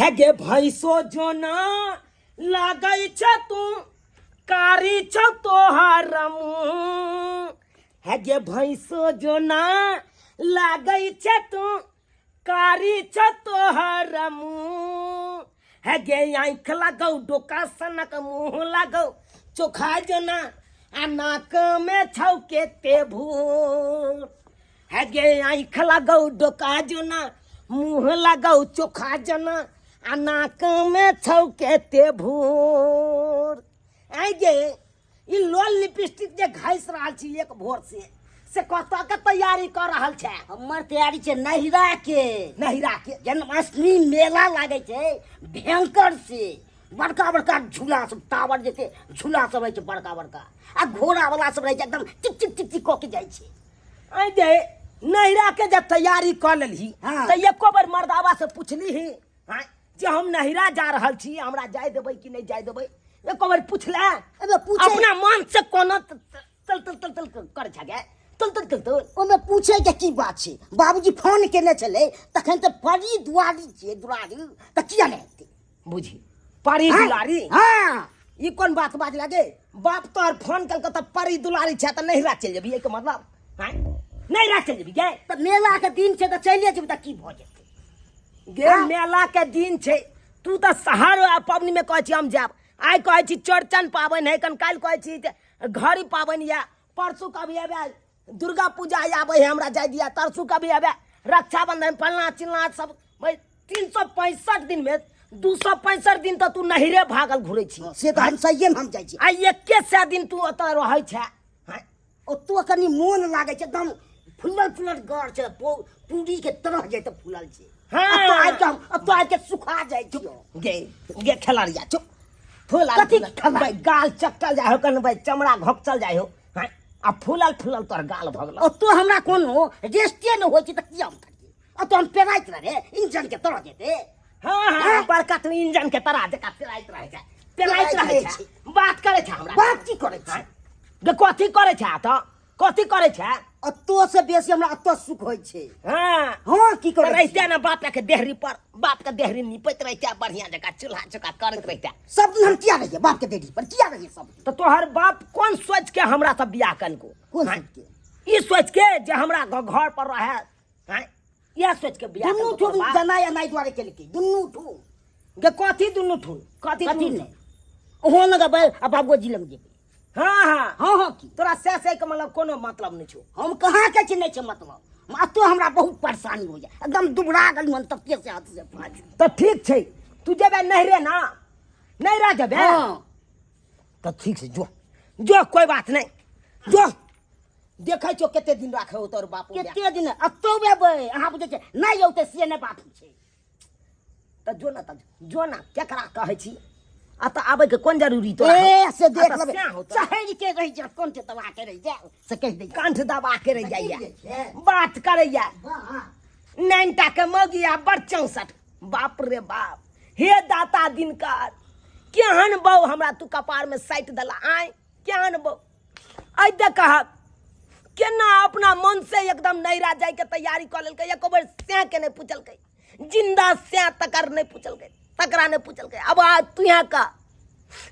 हे गे भैंसो जोना लागै छ तू कारी छौ तोहर मुँह। हे गे भैंसो जोना लागै छ तू कारी छौ तोहर मुँह। हे गे आँखि लगौ डोका सनक मुँह लगौ चोखा जोना आ नाक में छौ केते भूर। हे गे आँखि लगौ डोका जोना मुँह लगौ चोखा जना आ नाकमे छौ केते भूर। आइ गे ई लोल लिपस्टिक जे घसि रहल छी एक भोर से कतऽ के तैयारी कऽ रहल छै? हमर तैयारी छै नहिरा के। नहिरा के जन्माष्टमी मेला लागै छै भयंकर से, बड़का बड़का झूला सब, टावर जैसे झूला सब रहै छै बड़का बड़का, आ घोड़ा वाला सब रहै छै एकदम टिक टिक टिक टिक कऽ के जाइ छै। आइ जे नहिरा के जब तैयारी कऽ लेलही तऽ एको बेर मर्दावा से पुछलीही आँय जे हम नहिरा जा रहल छी हमरा जाय देबै कि नहि जाय देबै? एको बेर पुछले? अबे पूछे अपना मन से कोनो तल तल तल तल कर छै गे तल तल तल तल। ओहिमे पूछे के की बात छै? बाबूजी फोन केने छलै तखन तऽ परी दुआरी छियै दुआरी तऽ किया नहि हेतै? बुझी परी दुलारी? हाँ। ई कोन बात बाज लागे? बाप तोहर फोन कलको तऽ परी दुलारी छै तऽ नहिरा चलि जेबही, एहिके मतलब आँय नहिरा चलि जेबही गे? तऽ मेला के दिन छै तऽ चलिए जेबही तऽ की भऽ जेतै? गे मेला के दिन छै, तू तऽ शहर पबनी में कहै छी हम जायब, आइ कहै छी चौड़चन पाबनि है, कन काल्हि कहै छी जे घड़ी पाबनि यऽ, परसू कभी आबै दुर्गा पूजा आबै है हमरा जाय दिया, तरसू कभी आबै रक्षाबंधन फलना चिलना सब, भाई 365 दिन में 265 दिन तऽ तू नहिरे भागल घुरै छी। से तऽ हम सहिए में हम जाइ छी। आ एके सए दिन तू ओतऽ रहै छै। हँ, ओतौ कनि मोन लागै छै, एकदम फुलल फुलल गढ़ छै, पूरी के तरह जे तऽ फुलल छै। एतऽ आबि कऽ हम एतऽ आबि कऽ सुखा जाइ छियौ। गे गे खेलरिया चुप, फूलल कथी फूलल, खेलरिया? भाई गाल चकचल जाइ हो कन, भाई चमड़ा घोकचल जाइ हो। हँ, आ फूलल फूलल तोहर गाल भऽ गेलौ। ओतौ हमरा कोनो रेस्टे नहि होइ छै तऽ किया हम थकियै? ओतऽ हम पेराइत रहे इंजन के तरह जेतै। हाँ, हाँ, हाँ? बड़का तू इंजन के तरह जकाँ पेराइत रहै छै, पेराइत पेराइत रहै रहै छै। छै। बात करै छै हमरा। बात की करै छै? हाँ? गे कथी करै छै तऽ? कथी करै छै? अतो से बेसी हमरा अतो सुख होइ छै। हाँ। हाँ, की करै रहिते ने बाप के देहरी पर, बाप के देहरी निपैत रहिते, बढ़िया जकाँ चूल्हा चौका करैत रहिते। सब दिन हम किया रहिए बाप के देहरी पर? किया रहिए सब दिन? तऽ तोहर बाप कोन सोच के हमरा से बियाह कलको? कोन हाँ? सोच के? ई सोच के जे हमरा घर पर रहे, हाँ? इएह सोच के बियाह दुनू कलको तोहर ठुम बाप? जनाय अनाय दुआरे केलकै, दुनू ठुम। गे कथी दुनू ठुम? कथी कथी दुनू नहि? ठुम? ओहो लगबै आ बाबूजी लग जेबै। हाँ, हाँ। हाँ, हाँ, की? तोरा से से के मतलब कोनो मतलब नहि छौ। हम कहाँ के छी नहि छै मतलब। अतो हमरा बहुत परेशानी हो जाए, एकदम दुबरा गेलहुँ हन तते से हाथ से पाँच। तऽ ठीक छै, तू जेबे नहिरे ना? नहिरा जेबे? हाँ। तऽ ठीक छै, जो जो, कोई बात नहीं, जो। देखै छौ कते दिन राखे हो तोर बापू। कते दिन अतो एबै? अहाँ बुझै छै नहि औतै से नहि बात छै। तऽ जो ना, तऽ जो ना, केकरा कहै छी? आ तऽ आबै के कोन जरूरी तोरा? ए से देख आ तऽ लेबै। सएह होतौ। चहरि के रहि जा, कंठ दबा के रहि जा, से कहि दै। कंठ दबा के रहि जाइया, की छै? बात करैया। वाह। नैनटा के मौगी आ बड़ 64। बाप रे बाप, हे दाता दिनकर, केहन बहू हमरा तू कपार में साटि देला। आय केहन बहू? आइ देख कहक केना अपना मन से एकदम नैरा जाय के तैयारी कऽ लेलकै, एको बेर सैं के नहि पुछलकै, जिंदा सैं तकर नहि पुछलकै, तकरा नहि पुछलकै। अब आ तू यहाँ का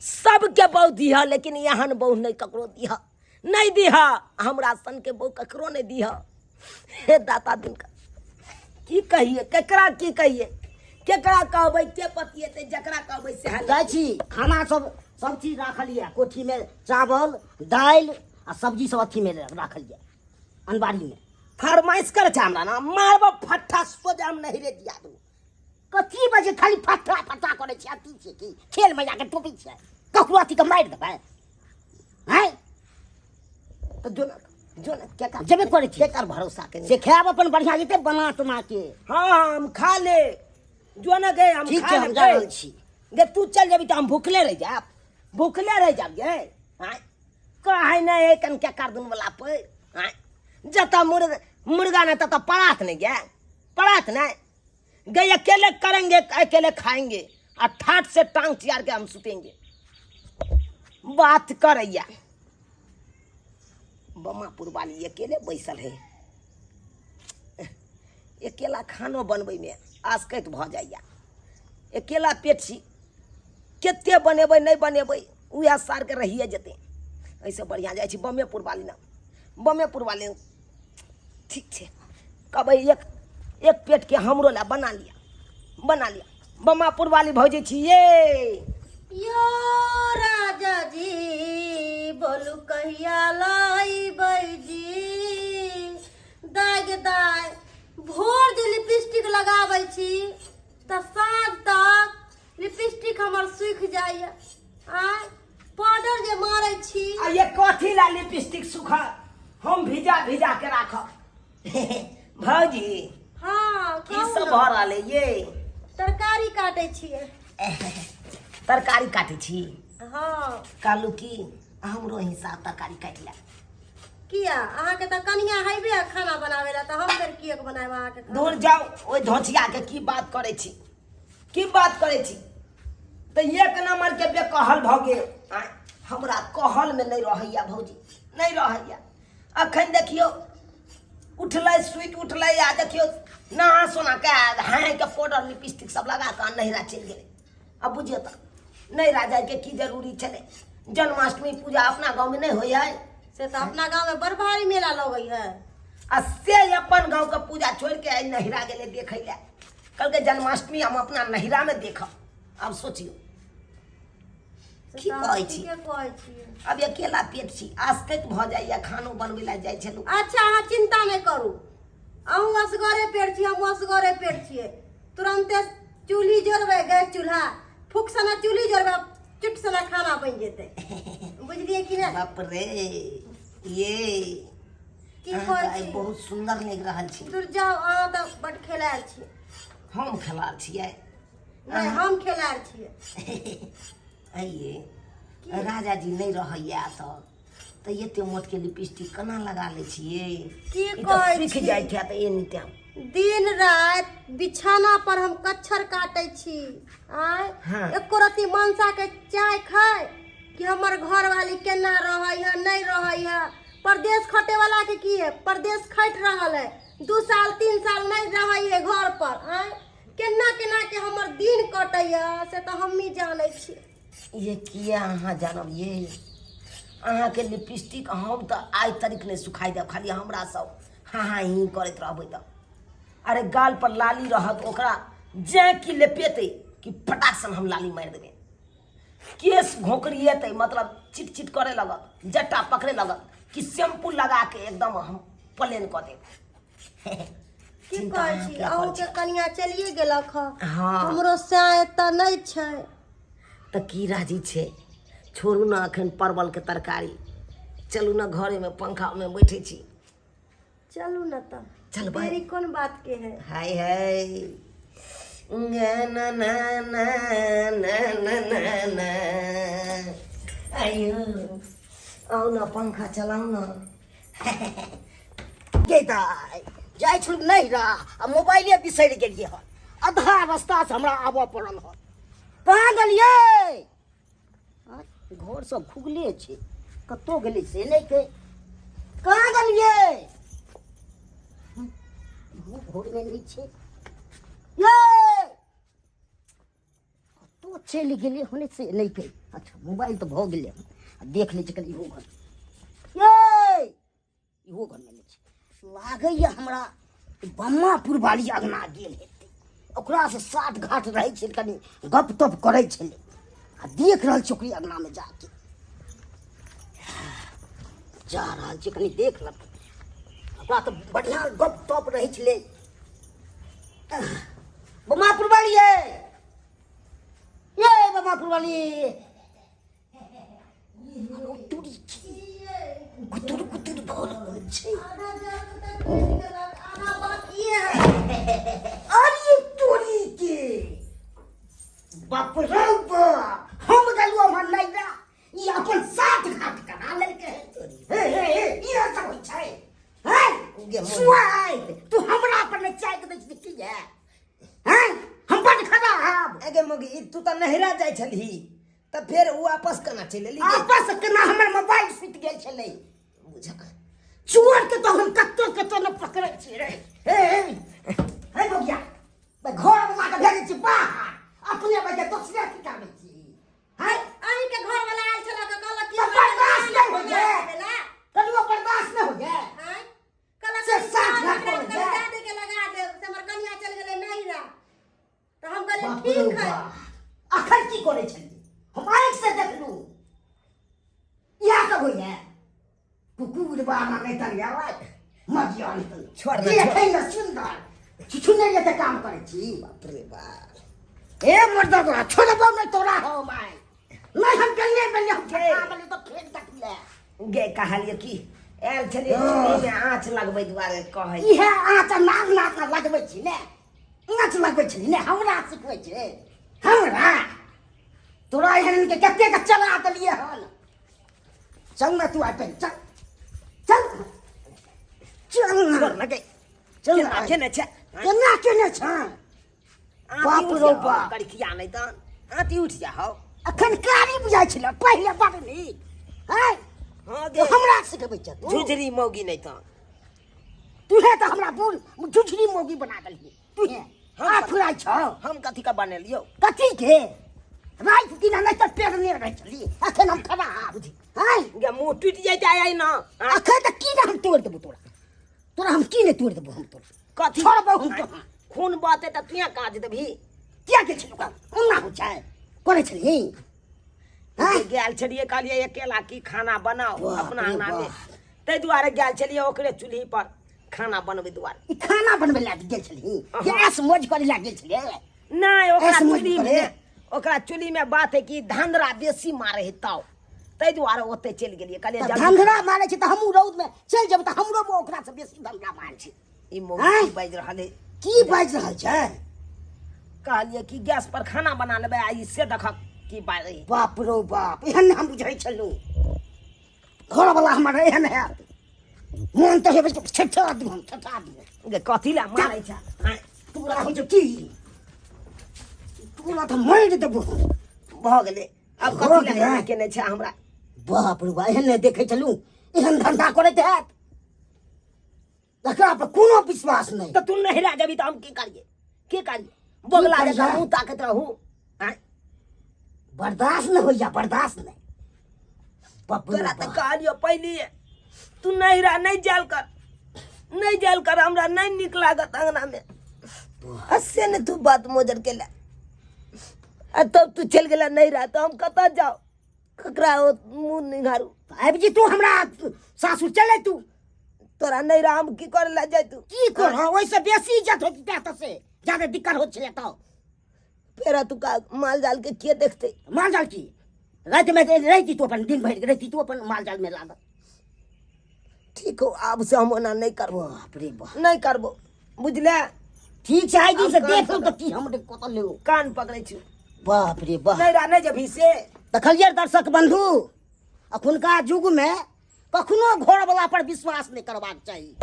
सबके बहू दिह, लेकिन एहन बहू नहि ककरो दिह, नहि दिह, हमरा सन के बहू ककरो नहि दिह। हे दाता दिनकर, की कहिए केकरा, की कहिए केकरा, कहबै के पतिएतै? जकरा कहबै सएह जाइ छी। खाना सब सब चीज राखल यऽ कोठी में, चावल दालि आ सब्जी सब अथी में राखल यऽ अनबारी में। फरमाइश करे छै हमरा ना, मारब फट्ठा सोजा हम नहीं रे दिया दू। कथी बजे खाली फट्ठा फट्ठा करै छै? अथी छै की खेल में जाके टोपी छै? ककरो अथी के मारि देबै? हैं? तऽ जो ना, जो ना, केकर जेबे करै छी। केकर भरोसा के से खायब अपन बढ़िया जेतै बना तना के। हाँ, हाँ, हम खा ले, जो ना गे हम ठीक खा छै, हम लेबै। जा रहल छी। गे तू चल जेबी तऽ हम भूखले रहि जायब, भूखले रहि जायब गे। आँय कहै नहि है कन के कर दुन वाला पे। आँय जतऽ मुर्गा नहि ततऽ पड़ात नहि गे, पड़ात नहि गे। अकेले करेंगे अकेले खाएंगे आ ठाठ से टांग चियार के हम सुतेंगे। बात करैया बमापुर वाली अकेले बैसल है, अकेला खानो बनबै में आसकैत भऽ जाइया। अकेला पेट छी, कते बनेबै नहि बनेबै उएह सारके रहिए जेतै। एहिसँ बढ़िआँ जाइ छी बमेपुर वाली ना, बमेपुर वाली ठीक छै। कहबै एक एक पेटके हमरो लए बना लिअ, बना लिअ। बमापुर वाली भौजी छी ये। यो राजा जी बोलू कहिया लाइबै जी। दाय गे दाय, भोर जे लिपस्टिक लगाबै छी तऽ साँझ तक लिपस्टिक हमर सूखि जाइए। आँय, पाउडर जे मारै छी। आ ये कथी ला लिपस्टिक सुखा, हम भिजा भिजा के राखब। भौजी हाँ, की कहू सब ना। भऽ रहल है ये? तरकारी काटै छियै। तरकारी काटै छी? हाँ। कहलू की हमरो हिस्सा तरकारी काटि ले। किया, अहाँके तऽ कनिया हेबे आ खाना बनाबै लए, तऽ हम फेर किएक बनायब अहाँके खाना? दूर जाउ, ओहि धोचिया के की बात करै छी, की बात करै छी। तऽ एक नंबर के बेकहल भऽ गेल। आँय, हमरा कहल में नहि रहैया भौजी, नहि रहैया। अखन देखियौ उठलै, सुति उठलै आ देखियौ नहा सोना के हाय के पाउडर लिपस्टिक सब लगा कऽ नैहरा चलि गेलै। आब बुझियौ तऽ नैहरा जायके की जरूरी छलै? जन्माष्टमी पूजा अपना गाँवमे नहि होइ है? से तऽ अपना गाँवमे बड़ भारी मेला लगै है। आ से अपन गाँवके पूजा छोड़ि के आइ नैहरा गेलै देखै लए। कहलकै जन्माष्टमी हम अपना नैहरामे देखब। आब सोचियौ की कहै छी? ठीके कहै छियै। अब अकेला पेट छी, आसकैत भऽ जाइए, खानो बनबै लए जाइ छलहुँ। अच्छा अहाँ चिंता नहि करू, अहूँ असगरे पेट छी, हमहूँ असगरे पेट छियै। तुरन्ते चूल्ही जोड़बै, गैस चूल्हा फूक सना चूल्ही जोड़बै, चुट सना खाना बनि जेतै, बुझलियै कि नहि? बाप रे, ये की अहाँ कहै तऽ आइ छी? बहुत सुन्दर लागि रहल छी। दूर जाउ, अहाँ तऽ बड खेलाड़ छी। हम खेलाड़ छियै? नहि, हम खेलाड़ छियै। आइए राजा जी नहि रहैया तऽ एते मोटके लिपस्टिक केना लगा लै छियै? की ई तऽ कहै सुखि छी? जाइत हैत एनी टाइम। दिन राति बिछाना पर हम कच्छर काटै छी। आँय, हाँ। एको रत्ती मनसा के चाय खाय कि हमर घरवाली केना रहै है नहि रहै है। परदेश खटे वाला के की है, परदेश खटि रहल है, 2 साल 3 साल नहि रहै है घर पर। आँय, केना केना के हमर दिन कटैया से तऽ हमही जानै छी। ये किया अहाँ जानब ये? अहाँके लिपस्टिक हम तऽ आइ तरीक नहि सुखाइ देब, खाली हमरा सब हाँ हाँ ही करैत रहबै तऽ। अरे गाल पर लाली रहत, ओकरा जेँ कि लेपेतै कि फटाक सन हम लाली मारि देबै। केश घोकरिएतै, मतलब चिट चिट करे लगत, जट्टा पकड़े लगत कि शैम्पू लगा के एकदम हम प्लेन कऽ देब। की चिंता कहै अहाँ छी, किया करै अहूँके छी? कनिया चलिए गेलक हँ। हाँ। हमरो सएह एतऽ नहि छै। तऽ की राजी छै, छोड़ू ने अखन परवलके तरकारी, चलू ने घरेमे पंखामे बैठै छी। चलू ने तऽ। चलबै। देरी कोन बात के है? हाय हाय ना ना ना ना ना ना ना ना। आइयो आउ न पंखा चलाउ न। गे दाइ, जाइ छलहुँ नैहरा आ मोबाइले बिसरि गेलियै हन, आधा रस्तासँ हमरा आबऽ पड़ल हन। कहाँ गेलियै? आँय, घर सब खुगले छै, कतौ गेलै से नहि कहि। कहाँ गेलियै? घरमे नहि छै। यै कतौ चलि गेलै हन से नहि कहि। अच्छा मोबाइल तऽ भऽ गेलै हन, आ देख लै छी कनि इहो घर। यै इहो घरमे नहि छै। लागैए हमरा बम्मापुर वाली अङ्गना गेल हेतै, ओकरासँ साठ घाट रहै छै, कनि गप तप करै छलै। आ देख रहल छी ओकरे अङ्गनामे जाके, जा रहल छी कनि देख लेबै ओकरा। तऽ बढ़िआँ गप तप रहै छलै। बम्मापुर वाली ये, ये बम्मापुर वाली, तुरी की गुतुर गुतुर भऽ रहल छै। अरे तोरी के बाप रे बाप, हम गेलहुँ हमर नैरा, ई अपन सात घाट करा लेलकै। हे हे हे, ई सब होइ छै? हे सुआइ, तू हमरा पर नहि चाय दै छी की है? हैं, हम बड खराब। एगे मगी, तू तऽ नैहरा जाइ छलही तऽ फेर ओ आपस केना चलि एली? आपस केना, हमर मोबाइल सुति गेल छलै। बुझा चोर के तो हम कतौ कतौ न पकड़ै छी रे। हे हे हे बगिया, घर वाला के भेजै छी बाहर अपने बजे दोसरे की करबै छी हैं? अहीं के घर वाला आयल छला तऽ कहलक कि तऽ हमरा बर्दाश्त नहि खाना होइए। बना देला। कनियो बर्दाश्त नहि होइए आँय? कहलक से कि सात चावल लाख एकरा हो कनि जाए। दादी के लगा देब से हमर कनिया चलि गेलै नैहरा तऽ हम कहलियै बाप रे ठीक है बाप। अखन की करै छलियै हम आँखि से देखलू इएह सब होइए कुकुर बाबा नहि तन मजियान तन छोड़ दे, देखै ने सुन्दर किछु नहि जेते काम करै छी बाप रे बाप ए मर्दवा छोड़बो नहि तोरा हो माय नहि हम गलिए बलिए हम ठेका बलिए तो फेर देखले गे कहलिए की आयल छलिए चुल्हीमे आँच लगबै दुआरे कहै इहे आँच नाग नाग लगबै छी ने आँच लगबै छी ने हमरा सिखबै छै हमरा तोरा एहन के कते के चला देलिए हन चल ना तू आइ पहिले चल चल चल ना छोड़ ना गे चल केना ना केने छै केना केने छै बाप रौ बाप। कड़किया नहि तऽ आँती उठि जा हौ अखन कारी बुझाइ छलै पहिले बड़ नीक हैं हँ तो गे हमरा सिखबै छै तू झुझरी मौगी नहि तऽ तूहे तऽ हमरा बुल झुझरी मौगी बना देलही तूहे हम आ फुराइ छौ हम कथी के बनेलियौ कथी के राति दिन नहि तऽ पेड़ नहि रहै छली अखन हम खराब हैं गे मुँह टूटि जैते आइ ना अखन तऽ की ने हम तोड़ि देबौ तोरा तोरा हम की ने तोड़ि देबौ हम तोरा कथी छोड़बौ हम तोरा खून बहते तऽ तुहे काज देबही किया के छलू का ओना हो जाए करै छली हैं गेल छलियै कहलियै अकेला की खाना बनाओ बाप अपना रे अंगना मे बाप। ताहि दुआरे गेल छलियै ओकरे चूल्ही पर खाना बनबै दुआरे ई खाना बनबै लए गेल छली गैस मौज करै लए गेल छलियै नहि ओकरा ऐसे मौज चूल्ही मे करे। ओकरा चूल्ही मे बात है कि धांधरा बेसी मारे है ताव ताहि दुआरे ओते चलि गेलियै कहलियै तऽ जल्दी धंधरा मारै छै तऽ हमहूँ रौद मे चलि जेबै तऽ हमरो ओकरा से बेसी धंधरा मारै छै ई मौगी आँय? की बाजि रहल है की बाजि रहल छै कहलियै कि गैस पर खाना बना लेबै आ ई से देखक की बाजै है। बाप रौ बाप एहन हम बुझै छलहुँ घरवला हमर एहन हैत मोन तऽ हेबै ठेठा दू हम ठेठा दू गे कथी लए मारै छै आँय, तोरा होइ छौ की तोरा तऽ मारि देबो भऽ गेलै आब भऽ कथी लए गेलै। एना केने छै हमरा बाप रे बा एहन नहि देखै छलहुँ एहन धंधा करैत हैत एकरा पर कोनो विश्वास नहि तऽ तू नहिरा जेबी तऽ हम की करियै की करियै बगला करियै? जकाँ मुँह ताकैत रहू आँय बर्दाश्त नहि होइया बर्दाश्त नहि बाप रे तोरा तऽ बाप। कहलियौ पहिलिए तू नहिरा नहि जायल कर नहि जायल कर हमरा नहि नीक लागत अंगनामे आ से नहि तू बात मोजर केला आ तब तू चलि गेला नहिरा तऽ हम कतऽ जाउ ककरा ओ मुँह निघारू आबि जेतू हमरा सासुर चले तू तोरा नहिरा हम की करे लए जैतू की कर ओहिसँ बेसी इज्जत होइत तऽ से ज्यादा दिक्कत होइत छलै तऽ फेर एतुका माल जाल के के देखतै माल जाल की रातिमे रहिती तू अपन दिन भरि रहिती तू अपन माल जालमे लागल ठीक हो आब से हम ओना नहि करबो बाप रे बाप नहि करबो बुझले ठीक छै आइ दिन से आब देख कान तऽ की हम कतऽ लेबो कान पकड़ै छी बाप रे बाप नहि रा नहि जेबही से देखलियै दर्शक बंधु अखुनका युगमे कखनो घरवला पर विश्वास नहि करबाक चाही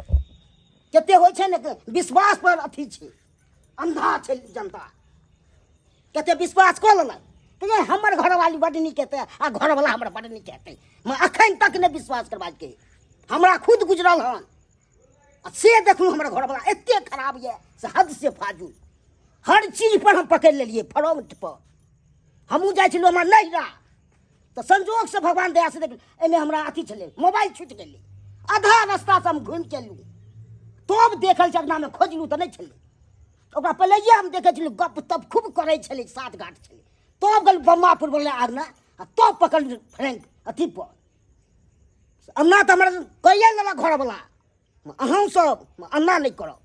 कते होइ छै ने विश्वास पर अथी छै अंधा छै जनता कते विश्वास कऽ लेलक तऽ ये हमर घरवाली बड्ड नीक हेतै आ घरवला हमर बड्ड नीक हेतै अखन तक नहि विश्वास करबाक हमरा खुद गुजरल हन आ से देखलहुँ हमर घरवला एते खराब यऽ से हद से फाजुल हर चीज पर हम पकड़ि लेलियै फ्रंट पर हमहूँ जाइ छलहुँ हमरा नहिरा तऽ संजोगसँ भगवान दयासँ देख एहिमे हमरा अथी छलै मोबाइल छूटि गेलै आधा रस्तासँ हम घुमि के एलहुँ तब देखल छै अंगनामे खोजलहुँ तऽ नहि छलै ओकरा पहिलैये हम देखै छलहुँ गप तप खूब करै छलै सात घाट छलै तब गेल बम्मापुर बोललै आगना आ तब पकड़लहुँ फ्रैंक अथी पर अन्ना तऽ हमरा कहिए लेलक घरवला अहूँ सब अन्ना नहि करब